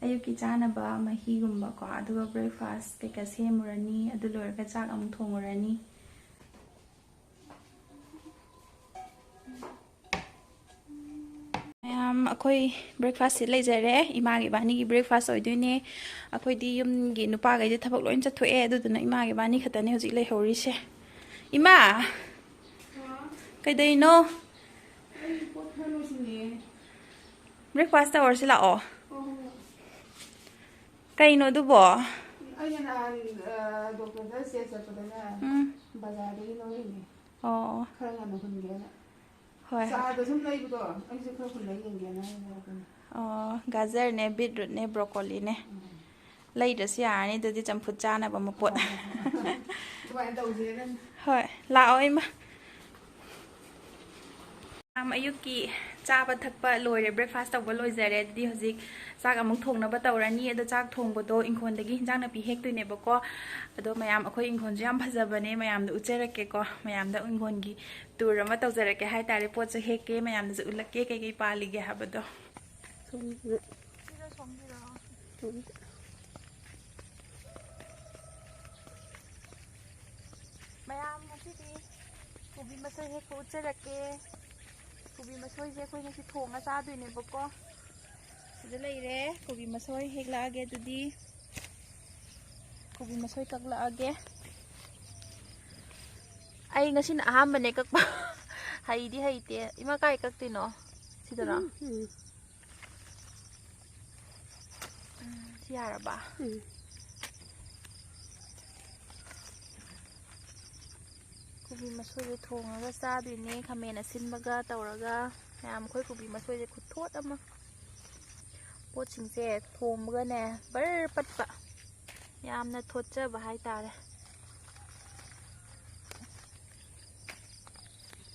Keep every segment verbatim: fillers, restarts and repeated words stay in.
ꯑꯌꯨꯛꯀꯤ ꯆꯥꯅꯕ ꯃꯍꯤꯒꯨꯝꯕꯀꯣ, ꯑꯗꯨꯒ breakfast ꯀꯩꯀꯥ ꯁꯦꯝꯃꯨꯔꯅꯤ, ꯑꯗꯨ ꯂꯣꯏꯔꯒ ꯆꯥꯛ ꯑꯃꯨꯛ ꯊꯣꯡꯉꯨꯔꯅꯤ꯫ ꯃꯌꯥꯝ, ꯑꯩꯈꯣꯏ breakfast ꯁꯤ ꯂꯩꯖꯔꯦ꯫ ꯏꯃꯥꯒꯤ ꯏꯕꯥꯅꯤꯒꯤ breakfast ꯑꯣꯏꯗꯣꯏꯅꯦ꯫ ꯑꯩꯈꯣꯏꯗꯤ ꯌꯨꯝꯒꯤ ꯅꯨꯄꯥꯈꯩꯗꯤ ꯊꯕꯛ ꯂꯣꯏ ꯆꯠꯊꯣꯛꯑꯦ, ꯑꯗꯨꯗꯨꯅ ꯏꯃꯥꯒꯤ ꯏꯕꯥꯅꯤ ꯈꯛꯇꯅꯦ ꯍꯧꯖꯤꯛ ꯂꯩꯍꯧꯔꯤꯁꯦ꯫ ꯏꯃꯥ! ꯀꯩꯗꯧꯔꯤꯅꯣ? ꯑꯩ ꯄꯣꯠ ꯈꯔ ꯂꯣꯏꯁꯤꯟꯒꯦ꯫ Breakfast ꯇꯧꯔꯁꯤ ꯂꯥꯛꯑꯣ꯫ ꯍꯣꯏ, ꯍꯣꯏ, ꯍꯣꯏ꯫ ꯀꯩꯅꯣ ꯑꯗꯨꯕꯣ? ꯑꯩꯅ ꯅꯍꯥꯟ, ꯑ, doctor ꯗ check ꯆꯠꯄꯗꯅꯦ, ꯎꯝ꯫ ꯕꯖꯥꯔꯗꯒꯤ ꯂꯧꯔꯛꯏꯅꯦ꯫ ꯑꯣ꯫ ꯈꯔ ꯉꯟꯅ ꯍꯨꯟꯒꯦꯅ꯫ ꯍꯣꯏ, ꯍꯣꯏ꯫ ꯆꯥꯗ ꯁꯨꯝ ꯂꯩꯕꯗꯣ, ꯑꯩꯁꯨ ꯈꯔ ꯍꯨꯜꯂ ꯌꯦꯡꯒꯦꯅ ꯍꯥꯏꯅ ꯂꯧꯔꯛꯄꯅꯦ꯫ ꯑꯣ, ꯒꯥꯖꯔꯅꯦ, beetroot ꯅꯦ, broccoli ꯅꯦ꯫ ꯎꯝ꯫ ꯂꯩꯗ꯭ꯔꯁꯨ ꯌꯥꯔꯅꯤ ꯑꯗꯨꯗꯤ, ꯆꯝꯐꯨꯠ ꯆꯥꯅꯕ ꯃꯄꯣꯠ꯫ ꯍꯣꯏ, ꯍꯣꯏ, ꯍꯣꯏ꯫ ꯑꯗꯨꯃꯥꯏꯅ ꯇꯧꯁꯦꯅ꯫ ꯍꯣꯏ, ꯂꯥꯛꯑꯣ ꯏꯃꯥ꯫ ꯃꯌꯥꯝ, ꯑꯌꯨꯛꯀꯤ ꯆꯥꯕ ꯊꯛꯄ ꯂꯣꯏꯔꯦ, breakfast ꯇꯧꯕ ꯂꯣꯏꯖꯔꯦ꯫ ꯑꯗꯨꯗꯤ ꯍꯧꯖꯤꯛ ꯆꯥꯛ ꯑꯃꯨꯛ ꯊꯣꯡꯅꯕ ꯇꯧꯔꯅꯤ꯫ ꯑꯗꯣ ꯆꯥꯛ ꯊꯣꯡꯕꯗꯣ ꯏꯪꯈꯣꯜꯗꯒꯤ ꯍꯤꯟꯖꯥꯡ ꯅꯥꯄꯤ ꯍꯦꯛꯇꯣꯏꯅꯦꯕꯀꯣ꯫ ꯑꯗꯣ ꯃꯌꯥꯝ, ꯑꯩꯈꯣꯏ ꯏꯪꯈꯣꯜꯁꯨ ꯌꯥꯝ ꯐꯖꯕꯅꯦ, ꯃꯌꯥꯝꯗ ꯎꯠꯆꯔꯛꯀꯦꯀꯣ꯫ ꯃꯌꯥꯝꯗ ꯏꯪꯈꯣꯜꯒꯤ tour ꯑꯃ ꯇꯧꯖꯔꯛꯀꯦ ꯍꯥꯏꯇꯥꯔꯦ꯫ ꯄꯣꯠꯁꯨ ꯍꯦꯛꯀꯦ, ꯃꯌꯥꯝꯗꯁꯨ ꯎꯠꯂꯛꯀꯦ ꯀꯩꯀꯩ ꯄꯥꯜꯂꯤꯒꯦ ꯍꯥꯏꯕꯗꯣ꯫ ꯁꯣꯝꯗ꯫ ꯁꯤꯗ ꯁꯣꯝꯒꯤꯔꯣ? ꯁꯣꯝꯗ꯫ ꯃꯌꯥꯝ, ꯉꯁꯤꯗꯤ ꯀꯣꯕꯤ ꯃꯁꯣꯏ ꯍꯦꯛꯄ ꯎꯠꯆꯔꯛꯀꯦ꯫ ꯀꯣꯕꯤ ꯃꯁꯣꯏꯁꯦ ꯑꯩꯈꯣꯏ ꯉꯁꯤ ꯊꯣꯡꯉ ꯆꯥꯗꯣꯏꯅꯦꯕꯀꯣ꯫ ꯁꯤꯗ ꯂꯩꯔꯦ ꯀꯣꯕꯤ ꯃꯁꯣꯏ, ꯍꯦꯛꯂꯛꯑꯒꯦ ꯑꯗꯨꯗꯤ꯫ ꯀꯣꯕꯤ ꯃꯁꯣꯏ ꯀꯛꯂꯛꯑꯒꯦ꯫ ꯑꯩ ꯉꯁꯤꯅ ꯑꯍꯥꯟꯕꯅꯦ ꯀꯛꯄ꯫ ꯍꯩꯗꯤ ꯍꯩꯇꯦ꯫ ꯏꯃꯥ, ꯀꯥꯏ ꯀꯛꯇꯣꯏꯅꯣ? ꯁꯤꯗꯔꯣ? ꯎꯝ, ꯎꯝ꯫ ꯎꯝ, ꯁꯤ ꯌꯥꯔꯕ? ꯎꯝ꯫ ꯀꯣꯕꯤ ꯃꯁꯣꯏꯁꯦ ꯊꯣꯡꯉꯒ ꯆꯥꯗꯣꯏꯅꯦ, ꯈꯥꯃꯦꯟ ꯑꯁꯤꯟꯕꯒ ꯇꯧꯔꯒ꯫ ꯃꯌꯥꯝ, ꯑꯩꯈꯣꯏ ꯀꯣꯕꯤ ꯃꯁꯣꯏꯁꯦ ꯈꯨꯊꯣꯠ ꯑꯃ꯫ ꯄꯣꯠꯁꯤꯡꯁꯦ ꯊꯣꯡꯕꯒꯅꯦ ꯕꯔ ꯄꯠꯄ꯫ ꯌꯥꯝꯅ ꯊꯣꯠꯆꯕ ꯍꯥꯏꯇꯥꯔꯦ꯫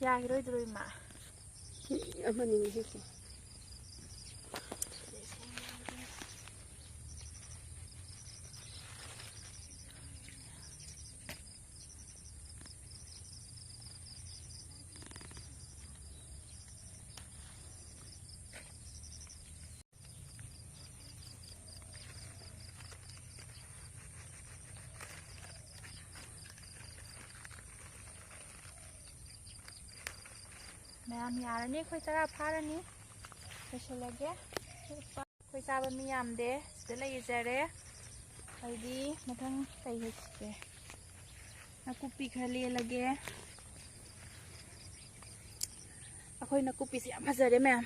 ꯌꯥꯈꯤꯔꯣꯏꯗ꯭ꯔꯣ, ꯏꯃꯥ? ꯑꯃꯅꯤ ꯍꯦꯛꯀꯦ꯫ ꯃꯌꯥꯝ ꯌꯥꯔꯅꯤ, ꯑꯩꯈꯣꯏ ꯆꯔꯥ ꯐꯥꯔꯅꯤ꯫ ꯂꯣꯏꯁꯤꯜꯂꯒꯦ꯫ ꯑꯩꯈꯣꯏ ꯆꯥꯕ ꯃꯤ ꯌꯥꯝꯗꯦ, ꯁꯤꯗ ꯂꯩꯖꯔꯦ꯫ ꯑꯩꯗꯤ ꯃꯊꯪ ꯀꯩ ꯍꯦꯛꯁꯤꯒꯦ? ꯅꯥꯀꯨꯞꯄꯤ ꯈꯔ ꯂꯦꯜꯂꯒꯦ꯫ ꯑꯩꯈꯣꯏ ꯅꯥꯀꯨꯞꯄꯤꯁꯦ ꯌꯥꯝ ꯐꯖꯔꯦ ꯃꯌꯥꯝ꯫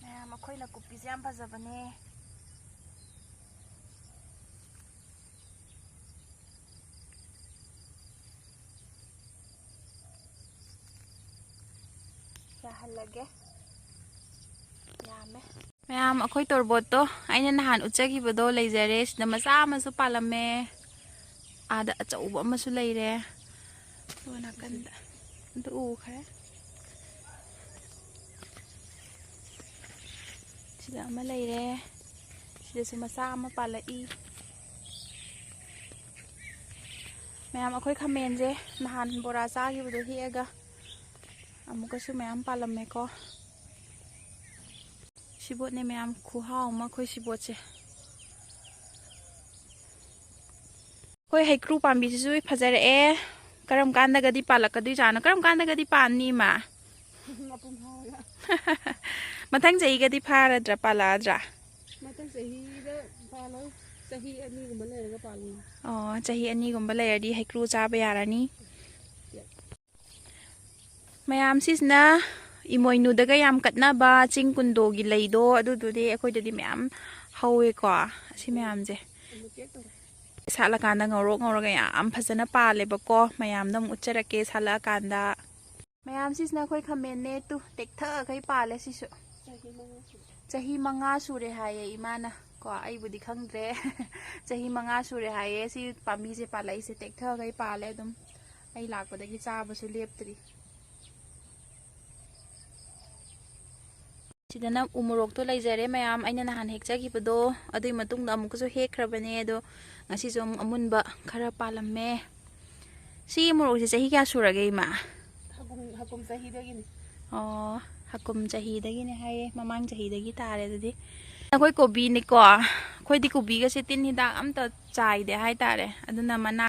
ꯃꯌꯥꯝ, ꯑꯩꯈꯣꯏ ꯅꯥꯀꯨꯞꯄꯤꯁꯦ ꯌꯥꯝ ꯐꯖꯕꯅꯦ꯫ ꯌꯥꯍꯜꯂꯒꯦ꯫ ꯌꯥꯝꯃꯦ꯫ ꯃꯌꯥꯝ, ꯑꯩꯈꯣꯏ ꯇꯣꯔꯕꯣꯠꯇꯣ ꯑꯩꯅ ꯅꯍꯥꯟ ꯎꯠꯆꯈꯤꯕꯗꯣ ꯂꯩꯖꯔꯦ꯫ ꯁꯤꯗ ꯃꯆꯥ ꯑꯃꯁꯨ ꯄꯥꯜꯂꯝꯃꯦ꯫ ꯑꯥꯗ ꯑꯆꯧꯕ ꯑꯃꯁꯨ ꯂꯩꯔꯦ꯫ ꯑꯗꯨ ꯅꯥꯀꯟꯗ ꯑꯗꯨ ꯎꯈ꯭ꯔꯦ꯫ ꯁꯤꯗ ꯑꯃ ꯂꯩꯔꯦ꯫ ꯁꯤꯗꯁꯨ ꯃꯆꯥ ꯑꯃ ꯄꯥꯜꯂꯛꯏ꯫ ꯃꯌꯥꯝ, ꯑꯩꯈꯣꯏ ꯈꯥꯃꯦꯟꯁꯦ ꯅꯍꯥꯟ ꯕꯣꯔꯥ ꯆꯥꯈꯤꯕꯗꯣ ꯍꯦꯛꯑꯒ ꯑꯃꯨꯛꯀꯁꯨ ꯃꯌꯥꯝ ꯄꯥꯜꯂꯝꯃꯦꯀꯣ꯫ ꯁꯤꯕꯣꯠꯅꯦ ꯃꯌꯥꯝ, ꯈꯨꯍꯥꯎ ꯑꯃ ꯑꯩꯈꯣꯏ ꯁꯤꯕꯣꯠꯁꯦ꯫ ꯑꯩꯈꯣꯏ ꯍꯩꯀ꯭ꯔꯨ ꯄꯥꯝꯕꯤꯁꯤꯁꯨ ꯐꯖꯔꯛꯑꯦ꯫ ꯀꯔꯝ ꯀꯥꯟꯗꯒꯗꯤ ꯄꯥꯜꯂꯛꯀꯗꯣꯏꯖꯥꯠꯅꯣ? ꯀꯔꯝ ꯀꯥꯟꯗꯒꯗꯤ ꯄꯥꯟꯅꯤ, ꯏꯃꯥ? ꯃꯄꯨꯡ ꯐꯥꯔꯒ꯫ ꯃꯊꯪ ꯆꯍꯤꯒꯗꯤ ꯐꯥꯔꯗ꯭ꯔꯥ, ꯄꯥꯜꯂꯛꯑꯗ꯭ꯔꯥ? ꯃꯊꯪ ꯆꯍꯤꯗ ꯄꯥꯜꯂꯣꯏ, ꯆꯍꯤ ꯑꯅꯤꯒꯨꯝꯕ ꯂꯩꯔꯒ ꯄꯥꯜꯂꯤ꯫ ꯑꯣ, ꯆꯍꯤ ꯑꯅꯤꯒꯨꯝꯕ ꯂꯩꯔꯗꯤ ꯍꯩꯀ꯭ꯔꯨ ꯆꯥꯕ ꯌꯥꯔꯅꯤ꯫ ꯃꯌꯥꯝꯁꯤꯁꯤꯅ ꯏꯃꯣꯏꯅꯨꯗꯒ ꯌꯥꯝ ꯀꯠꯅꯕ ꯆꯤꯡ ꯀꯨꯟꯗꯣꯒꯤ ꯂꯩꯗꯣ, ꯑꯗꯨꯗꯨꯗꯤ ꯑꯩꯈꯣꯏꯗꯗꯤ ꯃꯌꯥꯝ ꯍꯧꯋꯦꯀꯣ, ꯑꯁꯤ ꯃꯌꯥꯝꯁꯦ꯫ ꯑꯃꯨꯛ ꯆꯦꯛ ꯇꯧꯔꯦ꯫ ꯁꯥꯠꯂꯀꯥꯟꯗ ꯉꯧꯔꯣꯛ ꯉꯧꯔꯒ ꯌꯥꯝ ꯐꯖꯅ ꯄꯥꯜꯂꯦꯕꯀꯣ꯫ ꯃꯌꯥꯝꯗ ꯑꯃꯨꯛ ꯎꯠꯆꯔꯛꯀꯦ ꯁꯥꯠꯂꯛꯑꯀꯥꯟꯗ꯫ ꯃꯌꯥꯝꯁꯤꯁꯤꯅ ꯑꯩꯈꯣꯏ ꯈꯥꯃꯦꯟꯅꯦ꯫ ꯇꯨ, ꯇꯦꯛꯊꯈꯩ ꯄꯥꯜꯂꯦ ꯁꯤꯁꯨ꯫ ꯆꯍꯤ ꯃꯉꯥ ꯁꯨꯔꯦ꯫ ꯆꯍꯤ ꯃꯉꯥ ꯁꯨꯔꯦ ꯍꯥꯏꯌꯦ ꯏꯃꯥꯅ꯫ ꯀꯣ, ꯑꯩꯕꯨꯗꯤ ꯈꯪꯗ꯭ꯔꯦ꯫ ꯆꯍꯤ ꯃꯉꯥ ꯁꯨꯔꯦ ꯍꯥꯏꯌꯦ ꯁꯤ ꯄꯥꯝꯕꯤꯁꯦ ꯄꯥꯜꯂꯛꯏꯁꯦ, ꯇꯦꯛꯊꯈꯩ ꯄꯥꯜꯂꯦ ꯑꯗꯨꯝ꯫ ꯑꯩ ꯂꯥꯛꯄꯗꯒꯤ ꯆꯥꯕꯁꯨ ꯂꯦꯞꯇ꯭ꯔꯤ꯫ ꯁꯤꯗꯅ ꯎ ꯃꯣꯔꯣꯛꯇꯣ ꯂꯩꯖꯔꯦ ꯃꯌꯥꯝ, ꯑꯩꯅ ꯅꯍꯥꯟ ꯍꯦꯛꯆꯈꯤꯕꯗꯣ꯫ ꯑꯗꯨꯒꯤ ꯃꯇꯨꯡꯗ ꯑꯃꯨꯛꯀꯁꯨ ꯍꯦꯛꯈ꯭ꯔꯕꯅꯦ, ꯑꯗꯣ ꯉꯁꯤꯁꯨ ꯑꯃꯨꯛ ꯑꯃꯨꯟꯕ ꯈꯔ ꯄꯥꯜꯂꯝꯃꯦ꯫ ꯁꯤꯒꯤ ꯃꯣꯔꯣꯛꯁꯦ ꯆꯍꯤ ꯀꯌꯥ ꯁꯨꯔꯒꯦ, ꯏꯃꯥ? ꯍꯀꯨꯝ, ꯍꯀꯨꯝ ꯆꯍꯤꯗꯒꯤꯅꯤ꯫ ꯑꯣ, ꯍꯀꯨꯝ ꯆꯍꯤꯗꯒꯤꯅꯦ ꯍꯥꯏꯌꯦ, ꯃꯃꯥꯡ ꯆꯍꯤꯗꯒꯤ ꯇꯥꯔꯦ ꯑꯗꯨꯗꯤ꯫ ꯑꯩꯈꯣꯏ ꯀꯣꯕꯤꯅꯤꯀꯣ, ꯑꯩꯈꯣꯏꯗꯤ ꯀꯣꯕꯤꯒꯁꯦ ꯇꯤꯟ ꯍꯤꯗꯥꯛ ꯑꯝꯇ ꯆꯥꯏꯗꯦ ꯍꯥꯏꯇꯥꯔꯦ꯫ ꯑꯗꯨꯅ ꯃꯅꯥ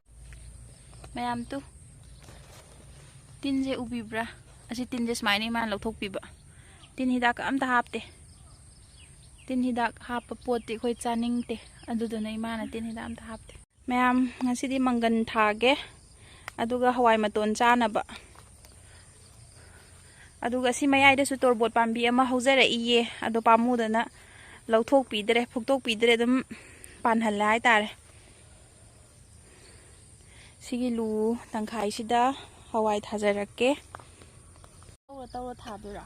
ꯃꯌꯥꯝ ꯇꯨ, ꯇꯤꯟꯁꯦ ꯎꯕꯤꯕ꯭ꯔꯥ? ꯑꯁꯤ ꯇꯤꯟꯁꯦ ꯁꯨꯃꯥꯏꯅ ꯏꯃꯥꯅ ꯂꯧꯊꯣꯛꯄꯤꯕ꯫ ꯇꯤꯟ ꯍꯤꯗꯥꯛꯀ ꯑꯝꯇ ꯍꯥꯞꯇꯦ꯫ ꯇꯤꯟ ꯍꯤꯗꯥꯛ ꯍꯥꯞꯄ ꯄꯣꯠꯇꯤ ꯑꯩꯈꯣꯏ ꯆꯥꯅꯤꯡꯗꯦ꯫ ꯑꯗꯨꯗꯨꯅ ꯏꯃꯥꯅ ꯇꯤꯟ ꯍꯤꯗꯥꯛ ꯑꯝꯇ ꯍꯥꯞꯇꯦ꯫ ꯃꯌꯥꯝ, ꯉꯁꯤꯗꯤ ꯃꯪꯒꯟ ꯊꯥꯒꯦ, ꯑꯗꯨꯒ ꯍꯋꯥꯏ ꯃꯇꯣꯟ ꯆꯥꯅꯕ꯫ ꯑꯗꯨꯒ ꯁꯤ ꯃꯌꯥꯏꯗꯁꯨ ꯇꯣꯔꯕꯣꯠ ꯄꯥꯝꯕꯤ ꯑꯃ ꯍꯧꯖꯔꯛꯏꯌꯦ, ꯑꯗꯣ ꯄꯥꯝꯃꯨꯗꯅ ꯂꯧꯊꯣꯛꯄꯤꯗ꯭ꯔꯦ, ꯐꯨꯛꯇꯣꯛꯄꯤꯗ꯭ꯔꯦ, ꯑꯗꯨꯝ ꯄꯥꯟꯍꯜꯂꯦ ꯍꯥꯏꯇꯥꯔꯦ꯫ ꯁꯤꯒꯤ ꯂꯨ ꯇꯪꯈꯥꯏꯁꯤꯗ ꯍꯋꯥꯏ ꯊꯥꯖꯔꯛꯀꯦ꯫ ꯇꯧꯔ ꯇꯧꯔ ꯊꯥꯗꯣꯏꯔꯥ?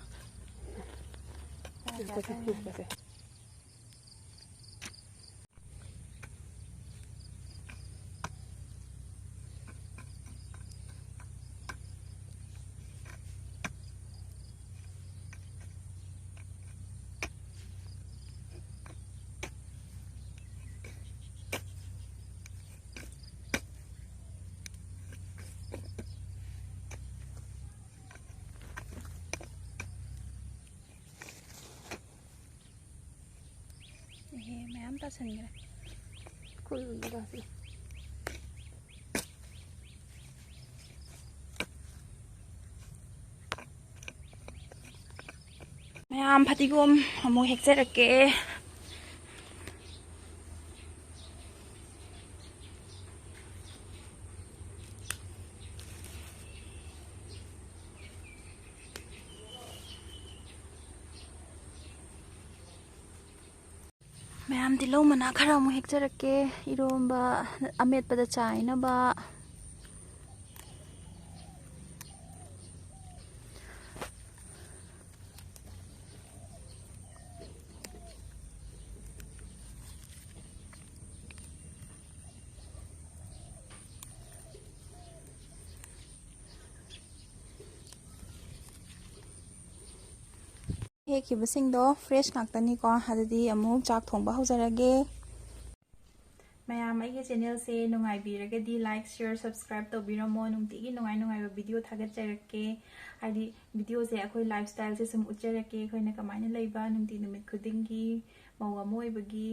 ꯑꯦꯍꯦ, ꯃꯌꯥꯝ ꯇꯥꯁꯟꯈ꯭ꯔꯦ꯫ ꯃꯌꯥꯝ, ꯐꯗꯤꯒꯣꯝ ꯑꯃꯨꯛ ꯍꯦꯛꯆꯔꯛꯀꯦ꯫ ꯃꯌꯥꯝ, ꯇꯤꯜꯍꯧ ꯃꯅꯥ ꯈꯔ ꯑꯃꯨꯛ ꯍꯦꯛꯆꯔꯛꯀꯦ, ꯏꯔꯣꯝꯕ ꯑꯃꯦꯠꯄꯗ ꯆꯥꯏꯅꯕ꯫ ꯍꯦꯛꯈꯤꯕꯁꯤꯡꯗꯣ fresh ꯉꯥꯛꯇꯅꯤꯀꯣ꯫ ꯑꯗꯨꯗꯤ ꯑꯃꯨꯛ ꯆꯥꯛ ꯊꯣꯡꯕ ꯍꯧꯖꯔꯒꯦ꯫ ꯃꯌꯥꯝ, ꯑꯩꯒꯤ ꯆꯦꯅꯦꯜꯁꯦ ꯅꯨꯡꯉꯥꯏꯕꯤꯔꯒꯗꯤ like, share, subscribe ꯇꯧꯕꯤꯔꯝꯃꯣ꯫ ꯅꯨꯡꯇꯤꯒꯤ ꯅꯨꯡꯉꯥꯏ ꯅꯨꯡꯉꯥꯏꯕ ꯚꯤꯗꯤꯑꯣ ꯊꯥꯒꯠꯆꯔꯛꯀꯦ꯫ ꯍꯥꯏꯗꯤ ꯚꯤꯗꯤꯑꯣꯁꯦ ꯑꯩꯈꯣꯏ ꯂꯥꯏꯐ ꯁ꯭ꯇꯥꯏꯜꯁꯦ ꯁꯨꯝ ꯎꯠꯆꯔꯛꯀꯦ, ꯑꯩꯈꯣꯏꯅ ꯀꯃꯥꯏꯅ ꯂꯩꯕ, ꯅꯨꯡꯇꯤ ꯅꯨꯃꯤꯠ ꯈꯨꯗꯤꯡꯒꯤ ꯃꯧ ꯑꯃ ꯑꯣꯏꯕꯒꯤ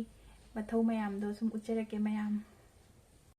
ꯃꯊꯧ ꯃꯌꯥꯝꯗꯣ ꯁꯨꯝ ꯎꯠꯆꯔꯛꯀꯦ ꯃꯌꯥꯝ꯫